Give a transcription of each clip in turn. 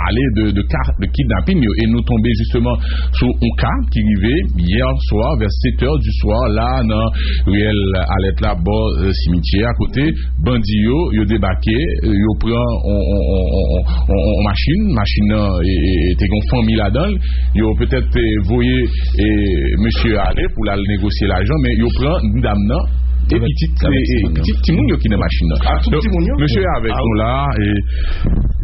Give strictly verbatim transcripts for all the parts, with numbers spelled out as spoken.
pale de, de ka de kidnapin yo, e nou tonbe jisteman sou yon ka ki rive yè swa vè sèt è di swa la nan riyèl Alèt la, bò, euh, simityè a, kote bandi yo, yo debake, euh, yo pran on, on, on, on, on, on, on machin, machin nan, e, e, e, te gen yon fanmi ladan l, yo petèt, e, voye, e, mesye a ale pou l al negosye lajan, men yo pran dam nan e pitit, e, e, pitit timoun yo ki nan machin nan. Donk, mesye avèk nou la, e,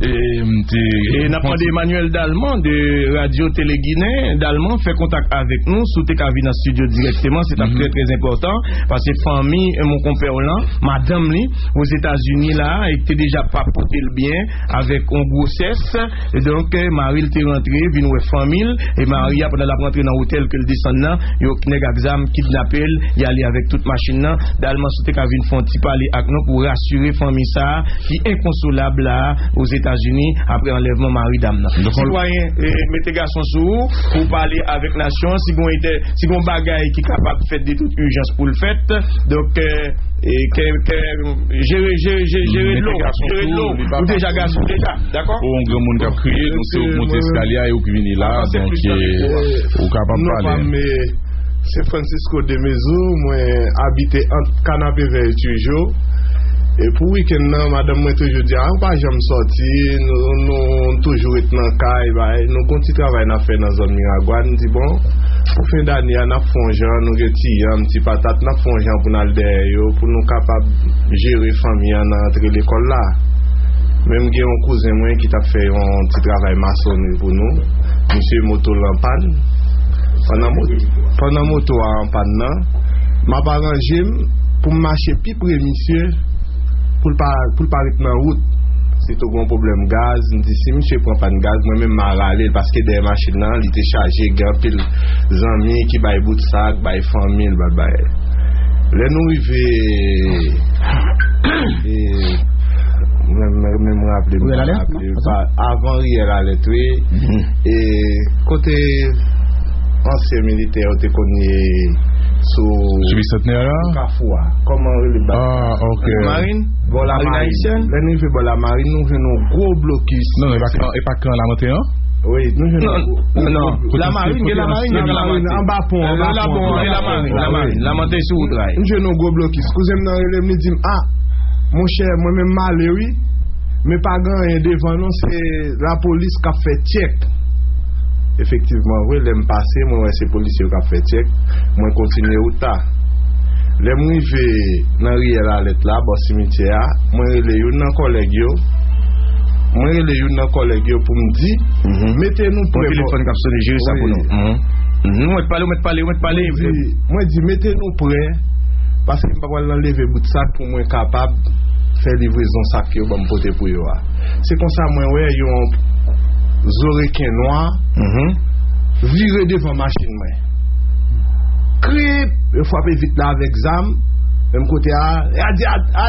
e, m te E n ap mande Emmanuel Dalman de Radio Télé Guinéen. Dalman, fè kontak avèk nou, si w te ka vin nan estidyo dirèkteman, se t ap trè, trè enpòtan, paske fanmi, e, mon konpè w lan, madanm li, Ozetazini la, e ki te deja pa pote l byen avèk yon gwosès. E donk, e, mari l te rantre, vin wè fanmi l, e mari a, pandan l ap rantre nan otèl ke l desann nan, yo, nèg ak zam kidnape l, y ale avèk tout machin nan. Dalman, si w te ka vin fè yon ti pale ak nou pou rasire fanmi sa a ki enkonsolab la a Ozetazini apre anlèvman mari dam nan. Sitwayen, e, mete gason sou ou pou w pale avèk nasyon an, si gon entè, si gon bagay ki kapab fèt de tout ijans pou l fèt. Donk, e, e, kè, kè, jere, jere, jere, jere dlo, jere dlo. Ou deja gason deja, dakò? Ou yon granmoun k ap kriye, nou se ou k monte eskalye a, e ou k vini la, donk, e, ou kapab pale. Se Francisco de Mezou, mwen abite ant Kanapevè e Tijo. E pou wikenn nan, madanm mwen toujou di, "A, ou pa janm sòti, nou, nou toujou ret nan kay, bay, nou gon ti travay n ap fè nan zòn Miragwàn." M di, "Bon, pou fen dane a, n ap fè yon jan, nou gen ti yanm, ti patat, n ap fè yon jan pou n al dèyè yo, pou nou kapab jere fanmi an nan rantre lekòl la." Men m gen yon kouzen mwen ki t ap fè yon ti travay masonri pou nou. Misye moto l an pàn. Pandan mo-, pandan moto a an pàn nan, m ap aranje m pou m mache pi pre misye pou l pa, pou l pa ret nan wout. Sitou gen yon pwoblèm gaz, m di si misye pran pàn gaz, mwen menm m a rale l, paske dèyè machin nan, li te chaje, gen anpil zanmi ki bay bout sak, bay fanmi l, bay bagay. Lè nou rive, e, mwen, mwen, mwen, mwen raple, mwen raple, pa, avan Riyèl Alèt, wi. E kote ansyen militè yo te konn ye sou, sou Bisantnè a? Sou Kafou a. Kòman rele ba? Ah, ok. Marin? Bò Lamarin. Lè nou rive bò Lamarin, nou jwenn yon gwo blokis. Non, non, e pa kan, e pa kan Lamanten an? Wi, nou jwenn yon gwo, non, gwo, non. Lamarin, gen Lamarin, gen Lamanten. Anba pon, anba pon. Lamarin, Lamarin. Lamanten sou wout la. Nou jwenn yon gwo blokis. Kouzen m nan rele m, li di m, "A, monchè, mwen menm m ale wi." Men pa gen anyen devan non, se lapolis k ap fè tchèk. Efektivman, vre, lè m pase, mwen wè se polisye yo k ap fè tchèk. Mwen kontinye wout la. Lè m rive nan Riyèl Alèt la, bò simityè a, mwen rele youn nan kòlèg yo. Mwen rele youn nan kòlèg yo pou m di, "Mete nou prè." Telefòn k ap sone, jere sa pou nou. Ou mèt pale, ou mèt pale, ou mèt pale. Mwen di, mwen di, "Mete nou prè, paske m pa pral nan leve bout sak pou mwen kapab fè livrezon sak yo ban m pote pou yo a." Se konsa mwen wè yon zo reken nwa vire devan machin mwen. Krip! Yo frape vit la avèk zam. Menm kote a, e a di, "A, a,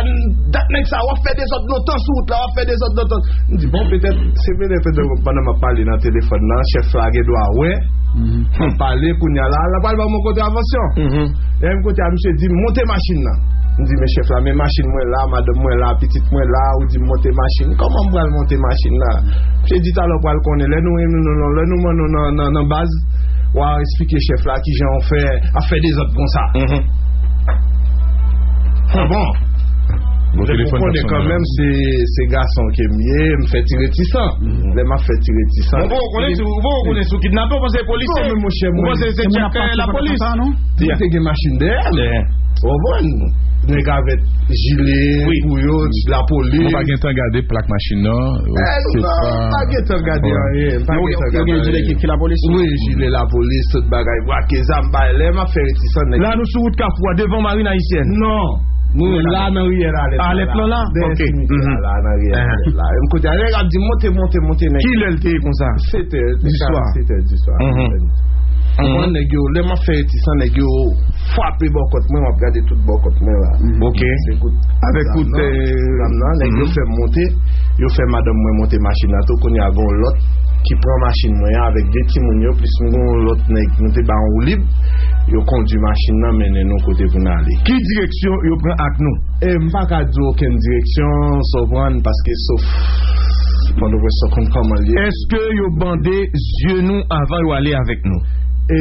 dat nèg sa, w ap fè dezòd lontan sou wout la, w ap fè dezòd lontan." M di, "Bon, petèt, se petèt, petèt, pandan m ap pale nan telefòn nan, chèf la gen dwa wè." M ap pale, kounye a la, l ap pral ban mwen kontravansyon. Lè m kote a, misye di m, "Monte machin nan." M di, "Men chèf la, men machin mwen la, madanm mwen la, pitit mwen la, ou di m monte machin. Kòman m pral monte machin nan?" Misye di, "Talè w pral konnen, lè nou renmen nou, lè nou mann nou nan, nan, nan baz, w a esplike chèf la kijan w fè, ap fè dezòd konsa." Ah bon? Bon, lè m konnen kanmenm, se, se gason ke m ye, m fè ti retisan. Lè m ap fè ti retisan. Bon, bon, ou konnen sou, bon, ou konnen sou kidnapè, ou panse se polisye? Non, men monchè, ou panse se tchèk lapolis? Te gen machin dèyè l. Ou konprann? Nèg avèk jile pou yo, lapolis. Mwen pa gen tan gade plak machin nan. Eh, non, pa gen tan gade anyen. Pa gen tan gade anyen. Yo gen jile ki, ki lapolis? Wi, jile lapolis, tout bagay. Brake zam, bay. Lè m ap fè retisan, nèg. La, nou sou wout Kafou a, devan Marin Ayisyèn. Non. Nou la nan riyèl Alèt la. Alèt lan la? Dèyè simityè a la, nan riyèl Alèt la. Menm kote a, nèg ap di, "Monte, monte, monte, nèg." Kilè l te ye konsa? Sèt è, sèt è di swa. Ou konprann, nèg yo, lè m ap fè retisan, nèg yo frape bò kòt mwen, m ap gade tout bò kòt mwen la. Ok. Se kout avèk kout zam nan, nèg yo fè m monte, yo fè madanm mwen monte machin nan tou, kounye a gon lòt ki pran machin mwen an avèk de timoun yo, plis m gon lòt nèg, nou te ba yon woulib, yo kondui machin nan, mennen nou kote pou n ale. Ki direksyon yo pran ak nou? E m pa ka di w okenn direksyon, sa w konprann, paske sof Pòtoprens lan konn kòman l ye. Èske yo bande zye nou avan yo ale avèk nou? E,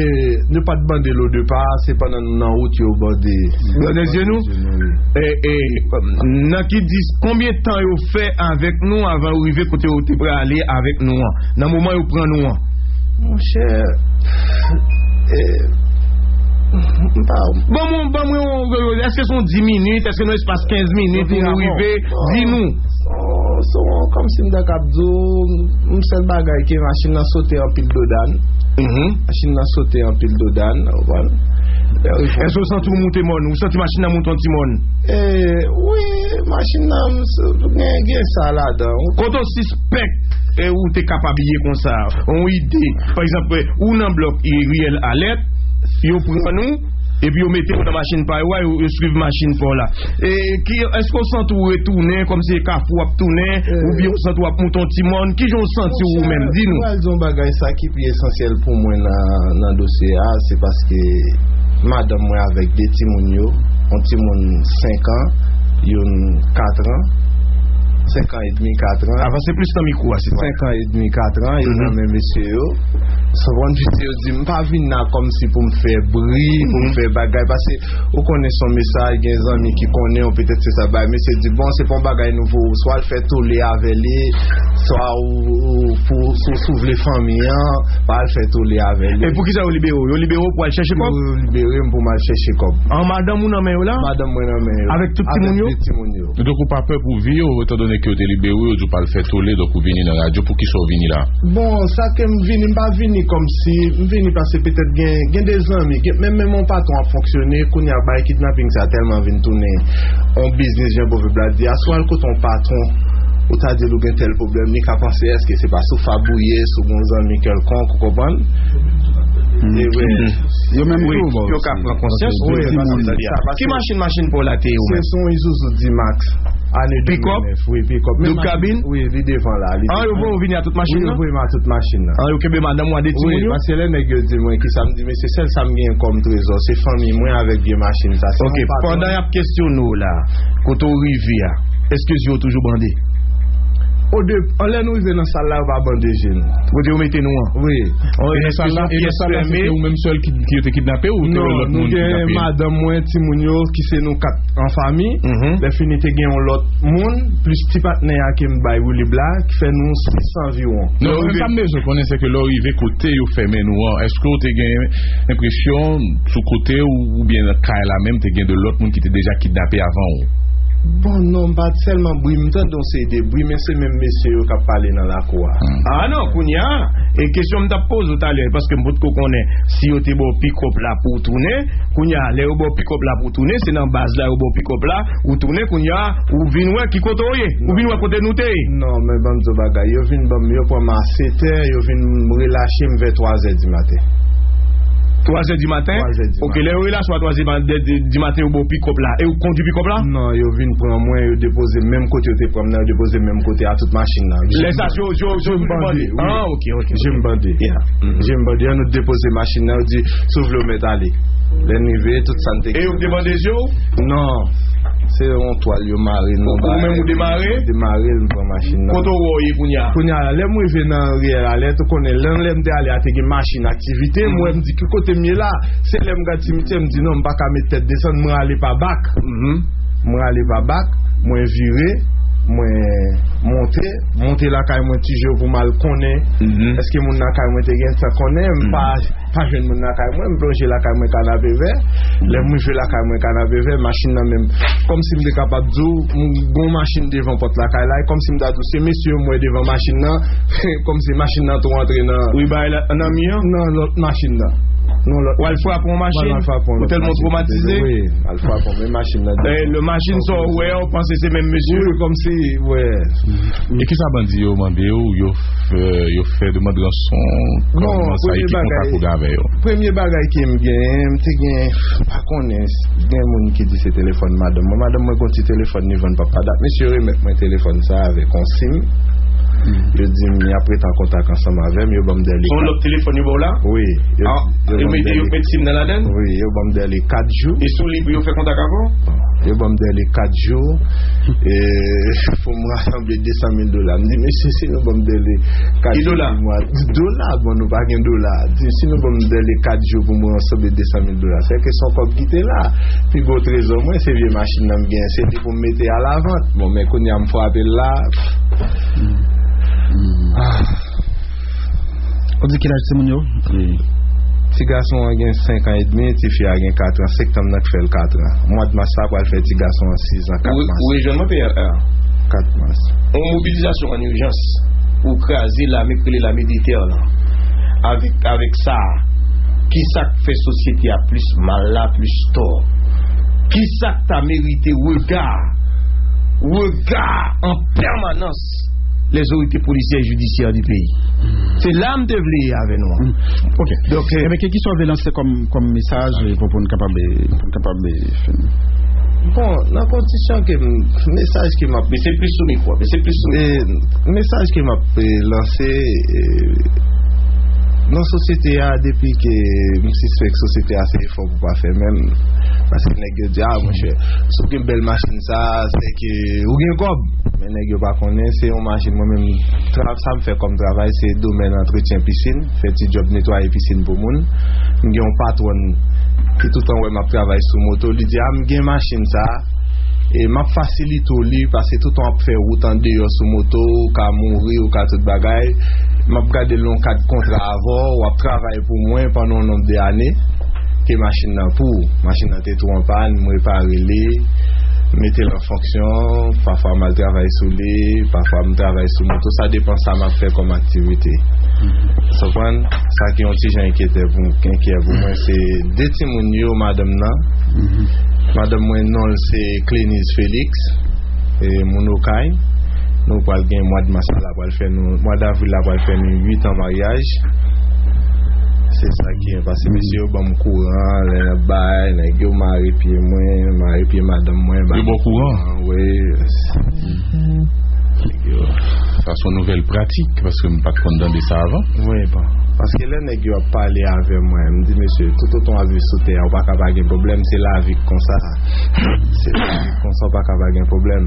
nou pa t bande l odepa, se pandan nou nan wout yo bande. Bande zye nou? Bande zye nou, wi. E, e, nan ki dis, konbyen tan yo fè avèk nou avan yo rive kote yo te prale avèk nou an? Nan moman yo pran nou an? Monchè, e, m pa... Ban mwen, ban mwen yon, èske se yon dis minit, èske nan espas kenz minit pou nou rive? Di nou. Se yon, se yon, kòmsi m ta kab di w, yon sèl bagay ke machin nan sote anpil dodàn. Machin nan sote anpil dodàn, ou konprann? Èske w santi w moute mòn? Ou santi machin nan moute yon ti mòn? E, wi, machin nan, m s-, gen, gen sa ladan. Kote w sispèk, e, ou te kapab ye konsa? Yon ide, pa egzanp, ou nan blòk, e, riyèl Alèt, yo pran nou, epi yo mete w nan machin pa yo a, yo, yo swiv machin pa w la. E, ki, èske w santi w retounen, kòmsi se Kafou w ap tounen, oubyen w santi w ap moute yon ti mòn? Kijan w santi w, ou menm? Di nou. Monchè, m pral di yon bagay, sa ki pi esansyèl pou mwen nan, nan dosye a, se paske madanm mwen avèk de timoun yo, yon timoun senk an, youn kat an, senk an edmi, kat an. Avanse plis nan mikwo a, silvouplè. Senk an edmi, kat an, yo nan men mesye yo. Sa konn mesye yo di, m pa vin la kòmsi pou m fè bri, pou m fè bagay, paske ou konnen se yon mesaj, gen zanmi ki konnen w, petèt se sa bay. Mesye di, bon, se pa yon bagay nouvo, swa l fè tole avè li, swa ou, ou, pou, si w souvle fanmi an, pa al fè tole avè li. E poukisa yo libere w? Yo libere w pou al chèche kòb? Yo libere m pou m al chèche kòb. An, madanm ou nan men yo la? Madanm mwen nan men yo. Avèk tout timoun yo? Avèk de timoun yo. Donk, ou pa pè pou vi w, etandone ke yo te libere w, yo di w pa al fè tole, donk ou vini nan radyo. Poukisa w vini la? Bon, sa ke m vini, m pa vini kòmsi, m vini paske petèt gen, gen de zanmi, gen, menm, menm yon patwon ap fonksyone, kounye a bay kidnaping sa tèlman vin tounen yon biznis, jan pwovèb la di a, swa al kote yon patwon, ou ta di l ou gen tèl pwoblèm, li ka panse èske se pa sou fab ou ye, sou bon zanmi kèlkonk, ou konprann? E wi. Yo menm tou, bon, yo ka pran konsyans. Wi, paske sa, paske ki machin, machin pa w la te ye ou menm? Se yon Isuzu D-Max, ane de mil nèf, wi, pikòp. Doub kabin? Wi, li devan la, li devan. An, yo voye w vini a tout machin nan? Wi, yo voye m a tout machin nan. An, yo kenbe madanm ou a de timoun yo? Wi, paske lè nèg yo di mwen kisa, m di, mesye, sèl sa m genyen kòm trezò, se fanmi mwen avèk vye machin sa. Ok, pandan y ap kesyone w la, kote w rive a, èske zye w toujou bande? O de, anlè nou rive nan sal la, yo pa bande je n. Kote yo mete nou an? Wi. E nan sal la, e nan sal la, se te ou menm sèl ki, ki yo te kidnape ou te gen lòt moun kidnape? Non, nou gen madanm mwen, timoun yo, ki se nou kat an fanmi. Lè fini, te gen yon lòt moun, plis ti patnè a ke m bay woulib la, ki fè nou sis anviwon. Non, mwen sa m bezwen konnen, se ke lè w rive kote yo fèmen nou an, èske w te gen enpresyon sou kote ou, oubyen nan kay la menm, te gen de lòt moun ki te deja kidnape avan w? Bon, non, m pa t sèlman bri, m tande yon seri de bri, men se menm mesye yo k ap pale nan lakou a. A non, kounye a, e kesyon m t ap poze w talè, paske m potko konnen si yo te ba w pikòp la pou w tounen, kounye a, lè yo ba w pikòp la pou w tounen, se nan baz la yo ba w pikòp la, ou tounen, kounye a, ou vin wè ki kote w ye, ou vin wè kote nou te ye. Non, men ban m di w bagay, yo vin ban m, yo pran m a sèt è, yo vin relache m vè twa zè di maten. Twa zè di maten? Twa zè di maten. Ok, lè yo relache w a twa zè di, di, di maten, yo ba w pikòp la. E ou kondui pikòp la? Non, yo vin pran mwen, yo depoze m menm kote yo te pran m nan, yo depoze m menm kote a tout machin nan. Lè sa, yo, yo, yo, yo vin bande. Ah, ok, ok, ok. Je m bande. Yeah. Je m bande, an nou depoze machin nan, yo di, si w vle w mèt ale. Lè n rive, tout sa n te gen. E yo te bande je w? Non. Se yon twal yo mare l nan bagay. Ou menm ou demare? Demare l, m pran machin nan. Kote w wè w ye kounye a? Kounye a, lè m rive nan riyèl Alèt, ou konnen, lè, lè m te ale a, te gen machin aktivite. M wè, m di, ki kote m ye la? Se lè m gad simityè, m di, non, m pa ka met tèt desann, m rale pa bak. M rale pa bak, mwen vire, mwen monte, monte lakay mwen ti je pou m al konnen èske moun lakay mwen te gen tan konnen, m pa pa jwenn moun lakay mwen, m plonje lakay mwen Kanapevè. Lè m rive lakay mwen Kanapevè, machin nan menm, kòmsi m te kapab di w, m gon machin devan pòt lakay la, e kòmsi m ta di w, se mesye yo m wè devan machin nan, kòmsi machin nan tou antre nan... Wi, bay la, nan mi an? Nan lòt machin nan. Nan lòt machin. W al frape yon machin? Ou tèlman twomatize? Wi, al frape yon, men machin nan... Eh, le machin sa w wè, w panse se menm mesye? Wi, kòmsi, wè. E kisa bandi yo mande w, yo fè, yo fè demann ranson? Kòman sa ye, ki kontak ou gen avè yo? Premye bagay ke m genyen, m te gen, pa konnen, gen moun ki di se telefòn madanm mwen. Madanm mwen gon ti telefòn li vann papa dat. Mesye remèt mwen telefòn sa avèk yon sim. Yo di m y ap rete an kontak ansanm avè m, yo ban m dèle. Se yon lòt telefòn yo ba w la? Wi. Yo, ah, yo ban m dèle. Yo mete sim nan ladann? Wi, yo ban m dèle kat jou. E sou li pou yo fè kontak avè w? Yo ban m dèle kat jou. E pou m rasanble de san mil dola. M di, "Mesye, si nou ban m dèle kat jou pou mwa." Ki dola? Dola, bon, nou pa gen dola. Di, "Si nou ban m dèle kat jou pou mwen rasanble de san mil dola, se ke se yon kòb ki te la." Pi gwo trezò mwen, se vye machin nan m gen, se li pou m mete alavant. Bon, men kounye a m frape l la. Ah. Ou di ki laj timoun yo? Wi. Ti gason an gen senk an edmi, ti fi a gen kat an. Septanm nan k fè l kat an. Mwa d mas la pral fè ti gason an sis an, kat mas. Ou rejwenn mwen, P R R? Kat mas. On mobilizasyon an ijans pou kraze lame k rele lame de tè lan. Avèk, avèk sa, kisa k fè sosyete a plis mal la, plis tò? Kisa k ta merite rega, rega an pèmanans lèzotorite polisyè e jidisyè di peyi? Se la m te vle ye avè nou an. Ok. Donk, eh, ebyen, ki, ki sa w vle lanse kòm, kòm mesaj, eh, pou, pou n kapab, eh, pou n kapab, eh, fini? Bon, nan kondisyon ke m, mesaj ke m ap... Mesye plis sou mikwo, mesye plis sou mikwo. Eh, mesaj ke m ap, eh, lanse, eh, nan sosyete a, depi ke m sispèk sosyete a se efò pou pa fè menm. Paske nèg yo di, "Ah, monchè, si w gen bèl machin sa, se ke ou gen kòb." Men nèg yo pa konnen, se yon machin, mwen menm, tra-, sa m fè kòm travay, se domèn antretyen pisin, fè ti djòb netwaye pisin pou moun. M gen yon patwòn ki toutan wè m ap travay sou moto, li di, "Ah, m gen machin sa, e m ap fasilite w li, paske toutan w ap fè wout andeyò sou moto, ou ka mouri, ou ka tout bagay. M ap gade l yon kad kontra avè w, w ap travay pou mwen pandan yon nonb de ane, ke machin nan pou ou." Machin nan te tou an pàn, m repare li, m mete l an fonksyon, pafwa m al travay sou li, pafwa m travay sou moto, sa depann sa m ap fè kòm aktivite. Ou konprann? Sa ki yon ti jan enkyetè pou, enkyè pou mwen, se de timoun yo, madanm nan. Madanm mwen, non l se Clénise Félix, e, moun Okay. Nou pral gen mwa d mas la, pral fè nou, mwa davril la pral fè nou uit an maryaj. Se sa ki, paske mesye yo ban m kouran, lè n ap bay, nèg yo mare pye mwen, mare pye madanm mwen, ba m kouran, wi. Nèg yo. Sa se yon nouvèl pratik, paske m pa t konn tande sa avan. Wi, bon. Paske lè nèg yo ap pale avè mwen, m di, "Mesye, toutotan w ap viv sou tè a, ou pa ka pa gen pwoblèm, se lavi k konsa." Se konsa, ou pa ka pa gen pwoblèm.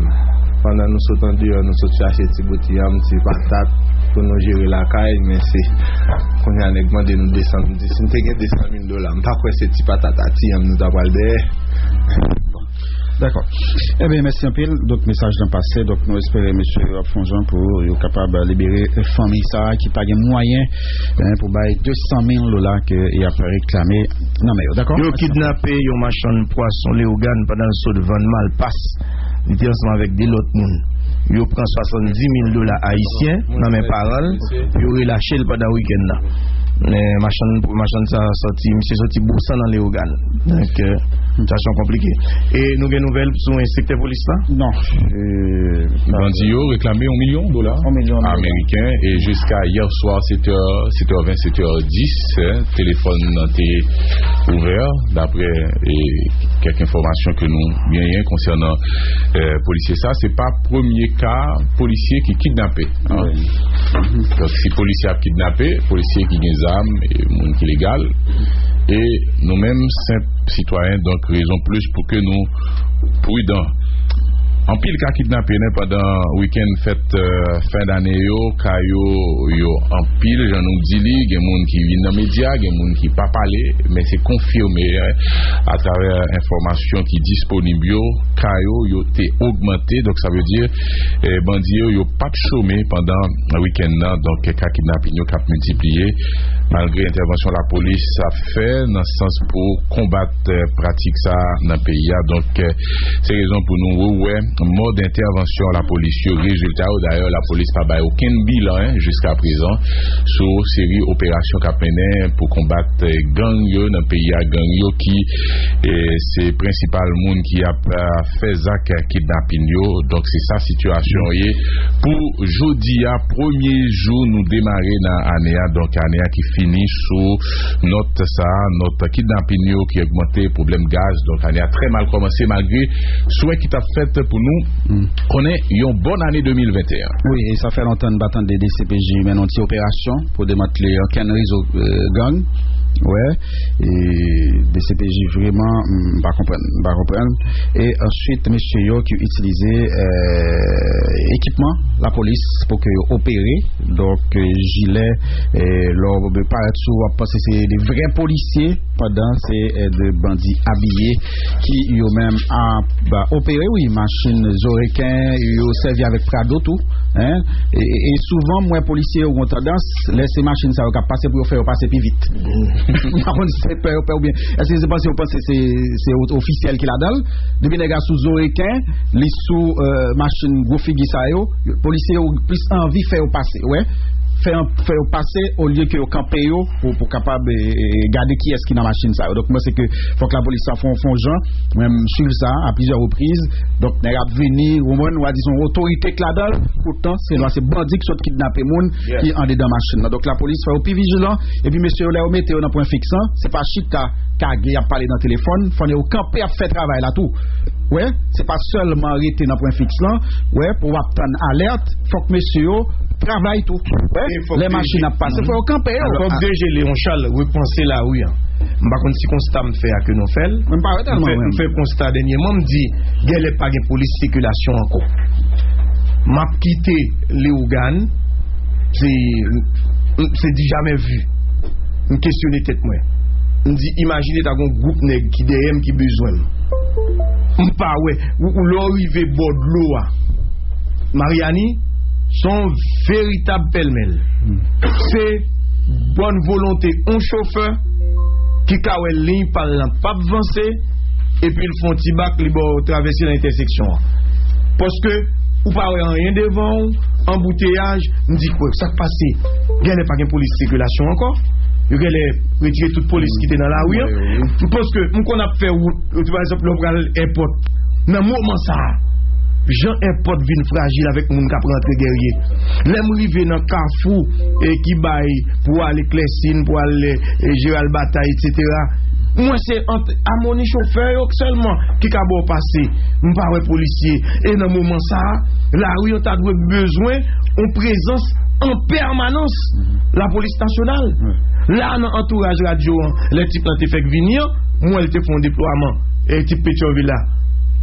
Pandan nou sot andeyò, nou sot chache ti bout yanm, ti patat pou nou jere lakay, men se kounye a nèg mande nou de san, m di, "Si m te gen de san mil dola, m pa kwè se ti patat a ti yanm nou ta pral dèyè." Dakò. Ebyen, mèsi anpil. Donk, mesaj lan pase. Donk, nou espere mesye yo ap fè yon jan pou yo kapab libere fanmi sa a ki pa gen mwayen, eh, pou bay de san mil dola ke y ap reklame nan men yo. Dakò? Yo kidnape yon machann pwason Leyogàn pandan l sot vann malpas. Li te ansanm avèk de lòt moun. Yo pran swasanndis mil dola ayisyen nan men paran l pou yo relache l pandan wikenn nan. Men machann, machann sa sòti, misye sòti Bosan nan Leyogàn. Donk, eh, sitiyasyon konplike. E nou gen nouvèl sou enspektè polis la? Non. Eh, bandi yo reklame yon milyon dola ameriken e jiska yè swa, sèt è, sèt è ven, sèt è dis, eh, telefòn nan te ouvè, daprè, eh, kèk enfòmasyon ke nou genyen konsènan, eh, polisye sa. Se pa premye ka polisye ki kidnape, hein. Donk, si polisye ap kidnape, polisye ki gen zam, e moun ki legal, e nou menm, senp sitwayen, donk, rezon plis pou ke nou pridan. Anpil ka kidnape, nen, pandan wikenn fèt, eh, fen dane yo, ka yo, yo anpil, jan nou di li, gen moun ki vin nan medya, gen moun ki pa pale, men se konfime, eh, atravè enfòmasyon ki disponib yo, ka yo, yo te ogmante. Donk, sa vle di, eh, bandi yo, yo p ap chome pandan wikenn nan. Donk, ka kidnapin yo k ap miltipliye, malgre entèvansyon lapolis ap fè nan sans pou konbat, eh, pratik sa nan peyi a. Donk, eh, se rezon pou nou rewè mòd entèvansyon lapolis yo, rezilta yo. Dayè, lapolis pa bay okenn bilan, eh, jiska prezan sou seri operasyon k ap mennen pou konbat, eh, gang yo nan peyi a, gang yo ki, eh, se prensipal moun ki ap, eh, fè zak kidnapin yo. Donk, se sa sitiyasyon ye pou jodi a, premye jou nou demare nan ane a. Donk, ane a ki Fini sou nòt sa, nòt kidnapin yo ki ogmante, pwoblèm gaz. Donk, ane a trè mal kòmanse, malgre swè ki t ap fèt pou nou konnen yon bòn ane de mil venteyen. Wi, e sa fè lontan n pa tande D C P J mennen yon ti operasyon pou demantle ankenn rezo, euh, gang. Wè, e D C P J vrèman, m pa konprann, m pa konprann. E answit, mesye yo ki itilize, euh, ekipman lapolis pou ke yo opere. Donk, euh, jilè, euh, lè w parèt sou, w ap panse se de vrè polisye, pandan se, euh, de bandi abiye ki yo menm ap opere, wi, machin zoreken, yo sèvi avèk Prado tou, en. E, e, e souvan, m wè polisye yo gen tandans, lè se machin sa yo k ap pase, pou yo fè yo pase pi vit. M pa konn si se pè yo pè oubyen, èske se paske yo panse se, se o-, ofisyèl ki ladan l? Depi nèg la sou zoreken, li sou, euh, machin gwo figi sa yo, polisye yo plis anvi fè yo pase, wè. Fè, fè yo pase olye ke yo kanpe yo pou, pou kapab, eh, eh, gade kiyès ki nan machin sa yo. Donk, mwen se ke fòk lapolis sa fè yon, fè yon jan, mwen m swiv sa a plizyè repriz. Donk, nèg ap vini, ou konprann, w a di se yon otorite k ladan l, poutan se la se bandi k sot kidnape moun ki andedan machin nan. Donk, lapolis fè yo pi vijilan, epi mesye yo, lè yo mete yo nan pwen fiks lan, se pa chita kage y ap pale nan telefòn, fò yo kanpe ap fè travay la tou. Wè, se pa sèlman rete nan pwen fiks lan, wè, pou w ap tann alèt, fòk mesye yo travay tou. Wè, lè machin ap pase, fò yo kanpe yo. Fòk D G Léon Charles repanse lari an. M pa konn si konsta m fè a ke nou fè l. M pa wè tèlman, m fè konsta dènyèman, m di, genlè pa gen polis sikilasyon ankò. M ap kite Leyogàn, se, se di jamè vi. M kesyone tèt mwen. M di, imajine ta gon gwoup nèg ki dèyè m, ki bezwen m. M pa wè. Ou, ou lè w rive bò dlo a, Mariani, se yon veritab pèlmèl. Se bòn volonte yon chofè ki ka wè liy pa l lan p ap vanse, epi l fè yon ti bak, li ba w travèse nan entèseksyon an. Paske ou pa wè anyen devan w, anbouteyaj, m di, kwè, sa k pase? Genlè pa gen polis sikilasyon ankò. Yo genlè retire tout polis ki te nan lari an. Paske m konn ap fè wout, pa egzanp, lè w pral èpòt. Nan moman sa a, jan èpòt vin frajil avèk moun k ap rantre Gèrye. Lè m rive nan kafou, e ki bay pou ale Klèsin, pou ale, e, Jeral Batay, etsetera. Mwen se ant amoni chofè yo sèlman ki ka ba w pase. M pa wè polisye. E nan moman sa a, lari an ta dwe bezwen yon prezans an pèmanans lapolis nasyonal. La, nan antouraj radyo an, lè tip lan te fèk vini an, m wè l te fè yon deplwaman. E tip Petyonvil la,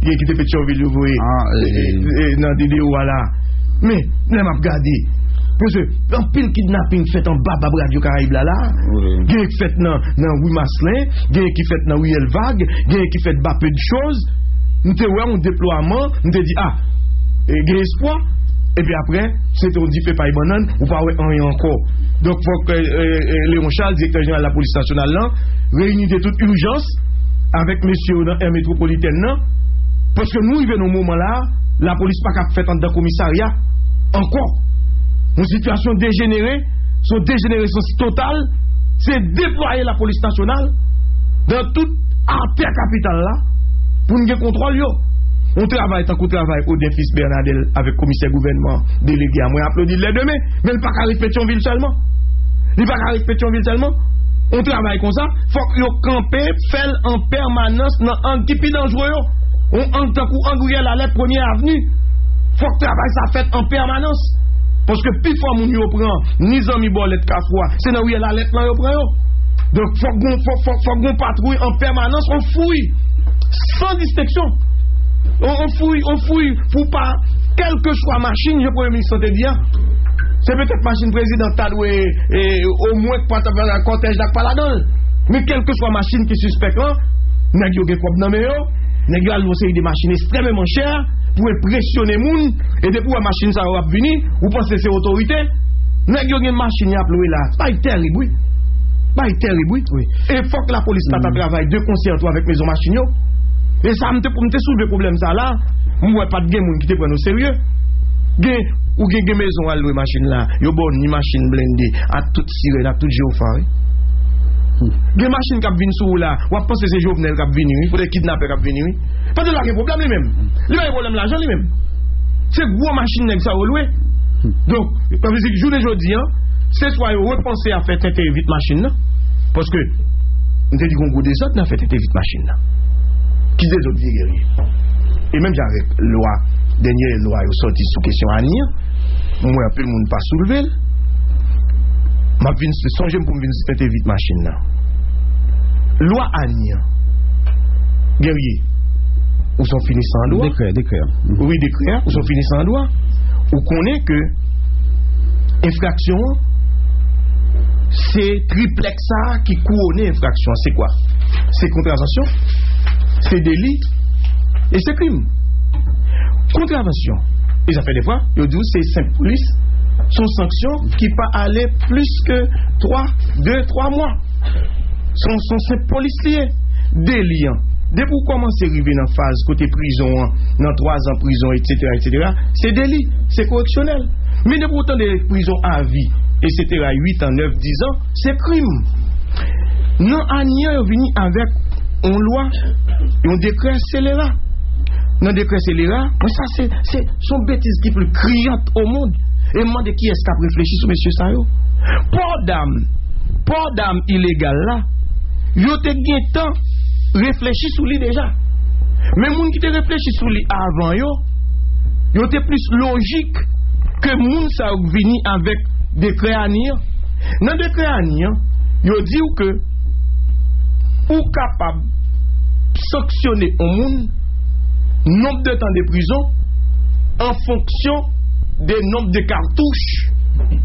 gen ki te Petyonvil yo voye, e, e, e, nan videyo a la. Men, lè m ap gade, paske anpil kidnaping fèt anba bab Radyo Karayib la, la. Gen ki fèt nan, nan ri Maslen, gen ki fèt nan riyèl Vag, gen ki fèt ba Peu de Chose. M te wè yon deplwaman, m te di, a, e, gen espwa. Epi apre, se te yon dife pay bannann, ou pa wè anyen ankò. Donk, fòk, e, e, e, Léon Charles, direktè jeneral lapolis nasyonal lan, reyini de tout ijans avèk mesye yo nan Air Métropolitaine nan, paske nou rive nan moman la, lapolis pa ka ap fèt anndan komisarya ankò. Yon sitiyasyon dejenere, se yon dejeneresans total, se deplwaye lapolis nasyonal nan tout atè kapital la pou n gen kontwòl yo. Yon travay tankou travay Odin Fils Bernadel avèk komisè gouvènman delege a, mwen aplodi l lè demen, men l pa ka ret Petyonvil sèlman. Li pa ka ret Petyonvil sèlman. Yon travay konsa, fòk yo kanpe, fè l an pèmanans nan ang ki pi danjre yo. Yon ang tankou ang riyèl Alèt, Premye Avni. Fòk travay sa fèt an pèmanans. Paske pifò moun yo pran, ni zanmi bòlèt kafou a, se nan riyèl Alèt lan yo pran yo. Donk, fòk gon, fòk, fòk, fòk gon patwouy an pèmanans, on fouy, san distenksyon. On, on fouy, on fouy pou pa, kèlkeswa machin, jan Premye Minis lan te di a. Se petèt machin prezidan ta dwe, e, omwen k pa ta, kòtèj la k pa ladan l. Men kèlkeswa machin ki sispèk lan, nèg yo gen kòb nan men yo, nèg yo al yon seri de machin ekstrèmeman chè pou enpresyone moun, e depi w wè machin sa yo ap vini, ou panse se otorite. Nèg yo gen machin y ap lwe la. Bagay tèrib, wi. Bagay tèrib, wi. Wi. E fòk lapolis la ta travay de konsè tou avèk mezon machin yo. E sa, m te, m te soulve pwoblèm sa la, m wè pa t gen moun ki te pran n oserye. Gen, ou gen, gen mezon w al lwe machin la, yo ba w ni machin blende, ak tout sirèn, ak tout jewofa, wi. Gen machin k ap vin sou ou la, w ap panse se Jovenel k ap vini, wi, poutèt kidnapè k ap vini, wi. Pandan l pa gen pwoblèm li menm. Li pa gen pwoblèm lajan li menm. Se gwo machin nèg sa yo lwe. Donk, sa vle di jounen jodi a, Se swa yo repanse afè tente vit machin nan, paske m te di gon gwo dezòd nan afè tente vit machin nan. Ki dezòd li ye, Guerrier? E menm jan avèk lwa, dènyè lwa yo sòti sou kesyon Ani an, m wè anpil moun pa soulve l. M ap vin sonje m pou m vin sou tente vit machin nan. Lwa Ani an, Guerrier, ou se yon finisan an dwa. Dekrè, dekrè. Wi, dekrè a, ou se yon finisan an dwa. Ou konnen ke enfraksyon an, se triplèks sa a ki kouwone enfraksyon an. Se kwa? Se kontravansyon, se deli e se krim. Kontravansyon, e sa fè defwa yo di w se senp polis, se yon sanksyon ki pa ale plis ke twa, de, twa mwa. Se yon, se yon senp polis li ye. Deli an, depi w kòmanse rive nan faz kote prizon an, nan twa zan prizon, etsetera, etsetera, se deli, se koreksyonèl. Men depi w tande prizon avi, etsetera, uit an, nèf, diz an, se krim. Nan Ani an, yo vini avèk yon lwa, yon dekrè selera. Nan dekrè selera, mwen sa se, se, se yon betiz ki pli kriyant o mond. E m mande kiyès k ap reflechi sou mesye sa yo. Pò dam, pò dam ilegal la, yo te gentan reflechi sou li deja. Men moun ki te reflechi sou li avan yo, yo te plis lojik ke moun sa yo k vini avèk dekrè Ani an. Nan dekrè Ani an, yo di w ke ou kapab sanksyone yon moun nonb de tan de prizon an fonksyon de nonb de katouch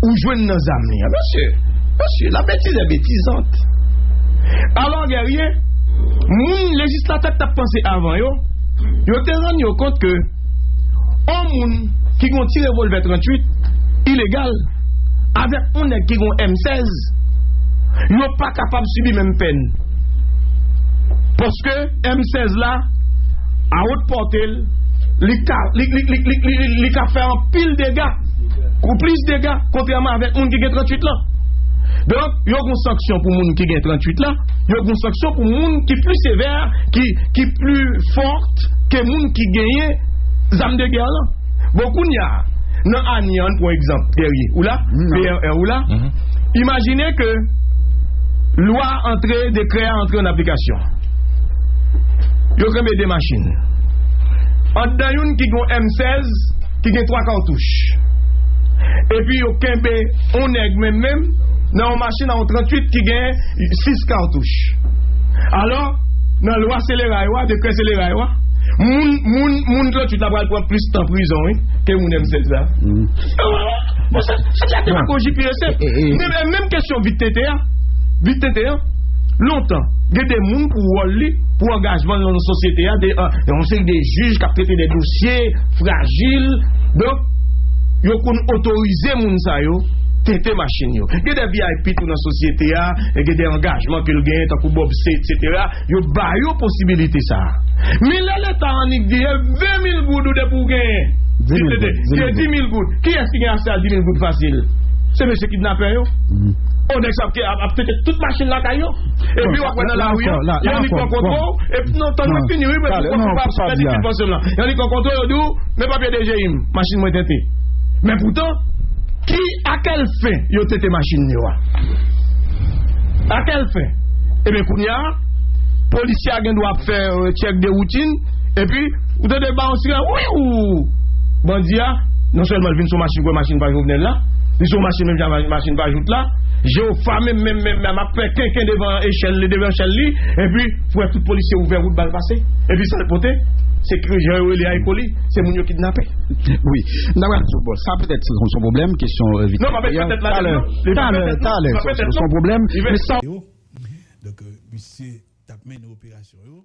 ou jwenn nan zam li an. Mesye, mesye, la bêtise est bêtisante. Alò, Guerrier, moun lejislatè k t ap panse avan yo, yo te rann yo kont ke yon moun ki gen yon ti revòlvè tranntuit ilegal avèk yon nèg ki gen yon M sèz, yo pa kapab sibi menm pèn. Paske M sèz la, a wot pòte l, li ka, li, li, li, li, li, li ka fè anpil dega, kou plis dega, kontrèman avèk moun ki gen tranntuit lan. Donk, yo gon sanksyon pou moun ki gen tranntuit la, yo gon sanksyon pou moun ki pli sevè, ki, ki pli fòt ke moun ki genyen zam de gè lan. Bon, kounye a, nan Ani an, pou egzanp, Guerrier, ou la? P R R, ou la? Imajine ke lwa antre, dekrè a antre an aplikasyon. Yo kenbe de machin. Anndan youn ki gen yon M sèz, ki gen twa katouch. Epi yo kenbe yon nèg menm menm nan yon machin a yon tranntuit ki gen sis katouch. Alò, nan lwa selera yo a, dekrè selera yo a, moun, moun, moun tranntuit la pral pran plis tan prizon, wi, ke moun M sèz la. Bon, sa, sa se demagoji pire se. Men, men, menm kesyon vit tente a, vit tente a, lontan, gen de moun pou wòl li, pou angajman l nan sosyete a, de, an, yon seri de jij k ap trete de dosye frajil. Donk, yo konn otorize moun sa yo tente machin yo. Gen de V I P tou nan sosyete a, e gen de angajman ke l genyen, tankou Bob C, etsetera. Yo ba yo posibilite sa a. Men lè Leta annik di, e ven mil goud ou depi w genyen. Di mil goud, di mil goud. Kiyès ki gen aksè a di mil goud fasil? Se mesye kidnapè yo. O, nèg sa ap, ap, ap tete tout machin lakay yo. Epi w ap wè nan lari a, y annik pran kontwòl. Epi non, tann mwen fini, wi, men pou pa, pa, pa di ki pansyon m lan. Y annik pran kontwòl, yo di w, men papye D G I m, machin mwen tente. Men poutan, ki, a kèl fen yo tente machin yo a? A kèl fen? Ebyen, kounye a, polisye a gen dwa ap fè, euh, tchèk de woutin, epi, ou tande ba yon sirèn, wi, ou, bandi a, non sèlman l vin sou machin, kwè machin pa Jovenel la, li sou machin menm jan machin pa Jout la, Jewofa menm, menm, menm, menm ap fè kenken devan echèl li, devan echèl li, epi, frè, tout polisye ouvè wout, bal pase. Epi sa l pote, se ke jan yo rele a Ecoli, se moun yo kidnape. Wi. N ap di w, bon, sa petèt se yon pwoblèm, kesyon, euh, vit. Non, pa met petèt ladan, non. Talè, talè, talè, se yon pwoblèm. Men sa yo. Donk, euh, misye t ap mennen operasyon yo.